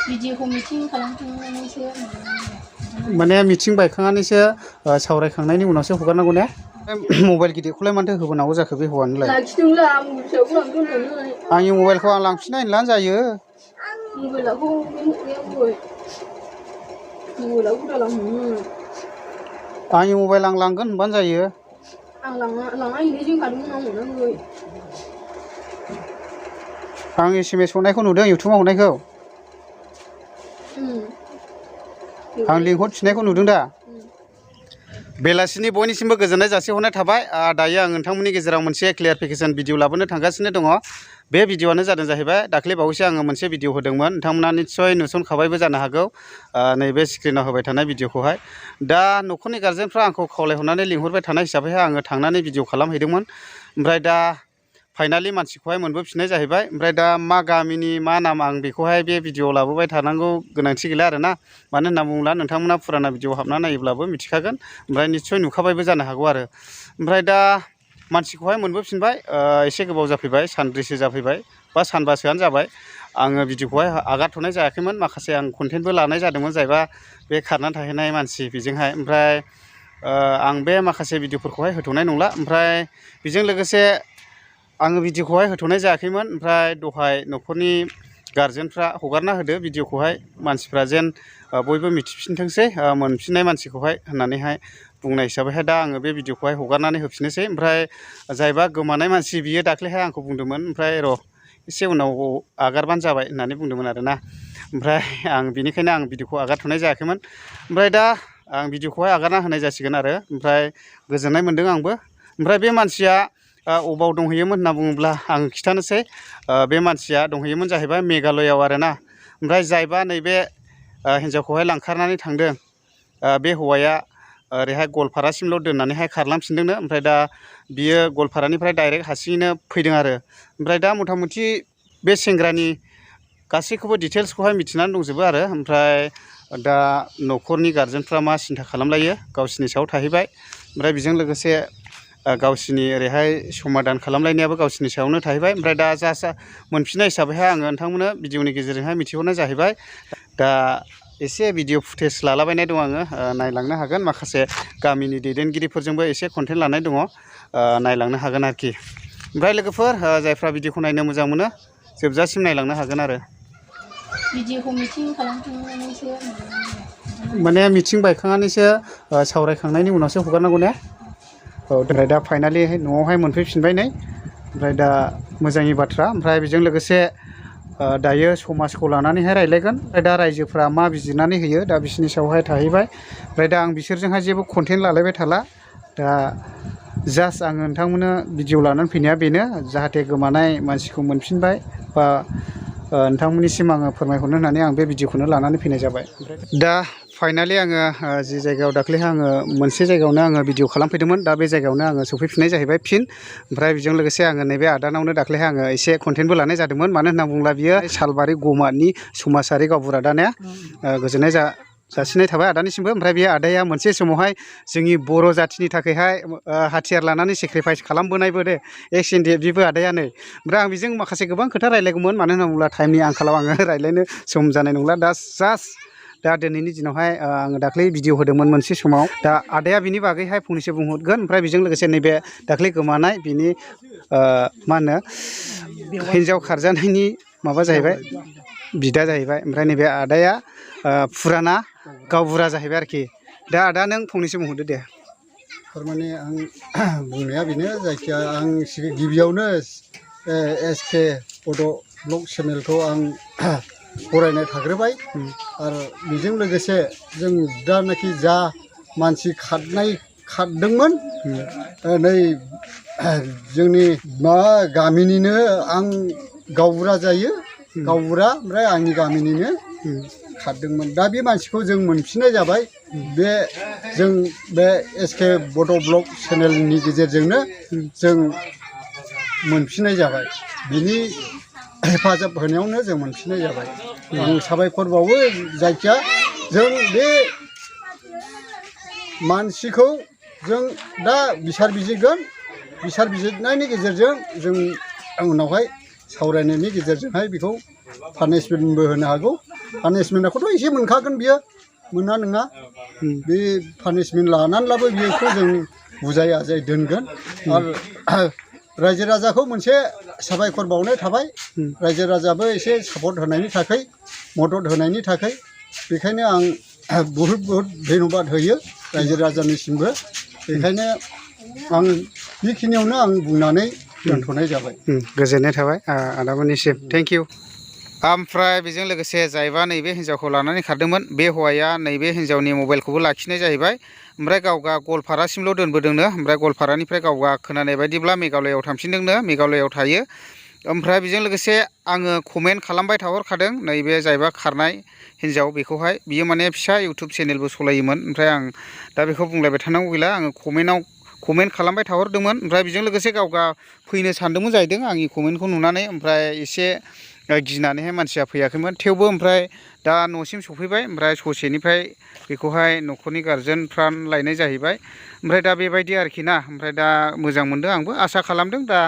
भिडिअखौ मिटिं खालामखांनानैसो माने मिटिं बायखांनानैसो सावरायखांनायनि उनावसो हगारनांगौ ने मबाइल गिदिरखौलाय मानोथो होबोनांगौ जाखो बे हौवानोलाय लाखिदोंब्ला मबाइल फिसाखौ लांदोंमोन आंनि मबाइलखौ आं लांफिनना होनब्लानो जायो मबाइलाखौ मबाइलाखौ दालांमोन आंनि मबाइल आं लांगोन होनबानो जायो आं लाङा हैनो जोंखादोंमोन आं मोनाखै आं SMS हरनायखौ नुदों इउटुबाव हरनायखौ आं लिंहरफिननायखौ नुदों दा बेलासिनि बयनिसिमबो गोजोननाय जासिहरनाय थाबाय दायो आं नोंथांमोननि गेजेराव मोनसे क्लियारिफिकेसन भिडिअ लाबोनो थांगासिनो दङ बे भिडिअआनो जादों जाहैबाय दाख्लै बावैसो आङो मोनसे भिडिअ होदोंमोन नोंथांमोना निस्सय नुसनखाबायबो जानो हागौ नैबे स्क्रिनाव होबाय थानाय भिडिअखौहाय दा न'खरनि गारजेनफ्रा आंखौ खावलायहरनानै लिंहरबाय थानाय हिसाबैहाय आङो थांनानै भिडिअ खालामहैदोंमोन ओमफ्राय दा फाइनालि मानसिखौहाय मोनबोफिननाय जाहैबाय ओमफ्राय दा मा गामिनि मा नाम आं बेखौहाय बे भिडिअ लाबोबाय थानांगौ गोनांथि गैला आरोना मानो होनना बुङोब्ला नोंथांमोना फुराना भिडिअ हाबना नायोब्लाबो मिथिखागोन ओमफ्राय निस्सय नुखाबायबो जानो हागौ आरो ओमफ्राय दा मानसिखौहाय मोनबोफिनबाय एसे गोबाव जाफैबाय सानब्रैसो जाफैबाय बा सानबासोआनो जाबाय आङो भिडिअखौहाय आगारथ'नाय जायाखैमोन माखासे आं कन्टेन्टबो लानाय जादोंमोन जायबा बे खारनानै थाहैनाय मानसि बेजोंहाय ओमफ्राय आं बे माखासे भिडिअफोरखौहाय होथ'नाय नंला ओमफ्राय बेजों लोगोसे आङो भिडिअखौहाय होथ'नाय जायाखैमोन ओमफ्राय दहाय न'खरनि गारजेनफ्रा हगारना होदो भिडिअखौहाय मानसिफ्रा जेन बयबो मिथिफिनथोंसै मोनफिननाय मानसिखौहाय होननानैहाय बुंनाय हिसाबैहाय दा आङो बे भिडिअखौहाय हगारनानै होफिननोसै ओमफ्राय जायबा गोमानाय मानसि बियो दाख्लैहाय आंखौ बुंदोंमोन ओमफ्राय र' एसे उनाव आगारबानो जाबाय होननानै बुंदोंमोन आरोना ओमफ्राय आं बेनिखायनो आं भिडिअखौ आगारथ'नाय जायाखैमोन ओमफ्राय दा आं भिडिअखौहाय आगारना होनाय जासिगोन आरो ओमफ्राय गोजोननाय मोनदों आंबो ओमफ्राय बे मानसिया अबाव दंहैयोमोन होनना बुङोब्ला आं खिथानोसै बे मानसिया दंहैयोमोन जाहैबाय मेघालयआव आरोना ओमफ्राय जायबा नैबे हिन्जावखौहाय लांखारनानै थांदों बे हौवाया ओरैहाय गवालपारासिमल' दोननानैहाय खारलांफिनदोंनो ओमफ्राय दा बियो गवालपारानिफ्राय डाइरेक्ट हारसिङैनो फैदों आरो ओमफ्राय दा मथा मथि बे सेंग्रानि गासैखौबो डिटेल्सखौहाय मिथिनानै दंजोबो आरो ओमफ्राय दा न'खरनि गारजेनफ्रा मा सिन्था खालामलायो गावसिनि सायाव थाहैबाय ओमफ्राय बेजों लोगोसे गावसिनि ओरैहाय समादान खालामलायनायाबो गावसिनि सायावनो थाहैबाय ओमफ्राय दा जा मोनफिननाय हिसाबैहाय आङो नोंथांमोननो भिडिअनि गेजेरजोंहाय मिथिहरनाय जाहैबाय दा एसे भिडिअ फुटेज लालाबायनाय दं आङो नायलांनो हागोन माखासे गामिनि दैदेनगिरिफोरजोंबो एसे कन्टेन्ट लानाय दङ नायलांनो हागोन आरोखि ओमफ्राय लोगोफोर जायफ्रा भिडिअखौ नायनो मोजां मोनो जोबजासिम नायलांनो हागोन आरो भिडिअखौ मिटिं खालामखांनानैसो माने मिटिं बायखांनानैसो सावरायखांनायनि उनावसो हगारनांगौ ने औ ओमफ्राय दा फाइनालि न'आवहाय मोनफैफिनबाय नै ओमफ्राय दा मोजांनि बाथ्रा ओमफ्राय बेजों लोगोसे दायो समाजखौ लानानैहाय रायलायगोन ओमफ्राय दा रायजोफ्रा मा बिजिरनानै होयो दा बिसोरनि सायावहाय थाहैबाय ओमफ्राय दा आं बिसोरजोंहाय जेबो कन्टेन्ट लालायबाय थाला दा जास्ट आङो नोंथांमोननो भिडिअ लानानै फैनाया बेनो जाहाथे गोमानाय मानसिखौ मोनफिनबाय बा नोंथांमोननिसिम आङो फोरमायहरनो होननानै आं बे भिडिअखौनो लानानै फैनाय जाबाय दा फाइनालि आङो जि जायगायाव दाख्लैहाय आङो मोनसे जायगायावनो आङो भिडिअ खालामफैदोंमोन दा बे जायगायावनो आङो सफैफिननाय जाहैबाय फिन ओमफ्राय बेजों लोगोसे आङो नैबे आदानावनो दाख्लैहाय आङो एसे कन्टेन्टबो लानाय जादोंमोन मानो होनना बुङोब्ला बियो सालबारि गमानि समाजारि गावबुरा दा ने गोजोननाय जासिनाय थाबाय आदानिसिमबो ओमफ्राय बे आदाया मोनसे समावहाय जोंनि बर' जाथिनि थाखायहाय हाथियार लानानै सेक्रिफाइस खालामबोनायबो दे एक्स इन्डिया बिबो आदाया नै ओमफ्राय आं बेजों माखासे गोबां खोथा रायलायगौमोन मानो होनना बुङोब्ला टाइमनि आंखालाव आङो रायलायनो सम जानाय नंला दा जास्ट दा दिनैनि दिनावहाय आङो दाख्लै भिडिअ होदोंमोन मोनसे समाव दा आदाया बिनि बागैहाय फंनैसो बुंहरगोन ओमफ्राय बेजों लोगोसे नैबे दाख्लै गोमानाय बिनि मा होनो हिन्जाव खारजानायनि माबा जाहैबाय बिदा जाहैबाय ओमफ्राय नैबे आदाया फुराना गावबुरा जाहैबाय आरोखि दा आदा नों फंनैसो बुंहरदो दे थारमाने आं बुंनाया बेनो जायखिया आं गिबियावनो SK बड' ब्लग चेनेलखौ आं फरायनाय थाग्रोबाय आरो बेजों लोगोसे जों दानाखि जा मानसि खारदोंमोन नै जोंनि मा गामिनिनो आं गावबुरा जायो गावबुरा ओमफ्राय आंनि गामिनिनो खारदोंमोन दा बे मानसिखौ जों मोनफिननाय जाबाय बे जों बे SK बड' ब्लग चेनेलनि गेजेरजोंनो जों मोनफिननाय जाबाय बिनि हेफाजाब होनायावनो जों मोनफिननाय जाबाय आं साबायखर बावो जायखिया जों बे मानसिखौ जों दा बिसार बिजिरगोन बिसार बिजिरनायनि गेजेरजों जों उनावहाय सावरायनायनि गेजेरजोंहाय बेखौ पानिशमेन्टबो होनो हागौ पानिशमेन्टखौथ' एसे मोनखागोन बियो मोना नङा बे पानिशमेन्ट लानानैब्लाबो बेखौ जों बुजाय आजाय दोनगोन आरो रायजो राजाखौ मोनसे साबायखर बावनाय थाबाय रायजो राजाबो एसे सापर्ट होनायनि थाखाय मदद होनायनि थाखाय बेखायनो आं बहुद धन्यबाद होयो रायजो राजानिसिमबो बेखायनो आं बेखिनियावनो आं बुंनानै दोनथ'नाय जाबाय गोजोननाय थाबाय आदामोननिसिम थेंक इउ ओमफ्राय बेजों लोगोसे जायबा नैबे हिन्जावखौ लानानै खारदोंमोन बे हौवाया नैबे हिन्जावनि मबाइलखौबो लाखिनाय जाहैबाय ओमफ्राय गावगा गवालपारासिमल' दोनबोदोंनो ओमफ्राय गवालपारानिफ्राय गावगा खोनानाय बायदिब्ला मेघालयआव थांफिनदोंनो मेघालयआव थायो ओमफ्राय बेजों लोगोसे आङो कमेन्ट खालामबाय थाहरखादों नैबे जायबा खारनाय हिन्जाव बेखौहाय बियो माने फिसा इउटुब चेनेलबो सलायोमोन ओमफ्राय आं दा बेखौ बुंलायबाय थानांगौ गैला आङो कमेन्ट खालामबाय थाहरदोंमोन ओमफ्राय बेजों लोगोसे गावगा फैनो सानदोंमोन जाहैदों आंनि कमेन्टखौ नुनानै ओमफ्राय एसे गिनानैहाय मानसिया फैयाखैमोन थेवबो ओमफ्राय दा न'सिम सफैबाय ओमफ्राय ससेनिफ्राय बेखौहाय न'खरनि गारजेनफ्रा लायनाय जाहैबाय ओमफ्राय दा बेबायदि आरोखि ना ओमफ्राय दा मोजां मोनदों आंबो आसा खालामदों दा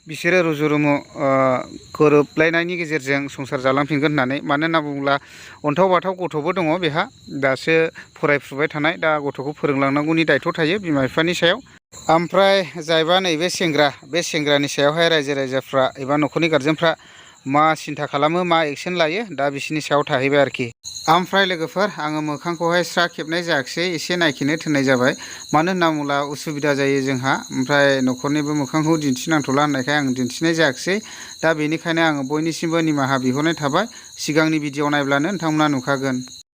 बिसोरो रुजु रुमु गोरोबलायनायनि गेजेरजों संसार जालांफिनगोन होननानै मानो होनना बुङोब्ला अन्थाव बाथाव गथ'बो दङ बेहा दासो फरायफुबाय थानाय दा गथ'खौ फोरोंलांनांगौनि दायथ' थायो बिमा बिफानि सायाव ओमफ्राय जायबा नैबे सेंग्रा बे सेंग्रानि सायावहाय रायजो राजाफ्रा एबा न'खरनि गारजेनफ्रा मा सिन्था खालामो मा एक्सन लायो दा बिसोरनि सायाव थाहैबाय आरोखि ओमफ्राय लोगोफोर आङो मोखांखौहाय स्रा खेबनाय जायाखिसै एसे नायखिनो थिननाय जाबाय मानो होनना बुङोब्ला उसुबिदा जायो जोंहा ओमफ्राय न'खरनिबो मोखांखौ दिन्थिनांथ'ला होननायखाय आं दिन्थिनाय जायाखिसै दा बेनिखायनो आङो बयनिसिमबो निमाहा बिहरनाय थाबाय सिगांनि भिडिअ नायब्लानो नोंथांमोना नुखागोन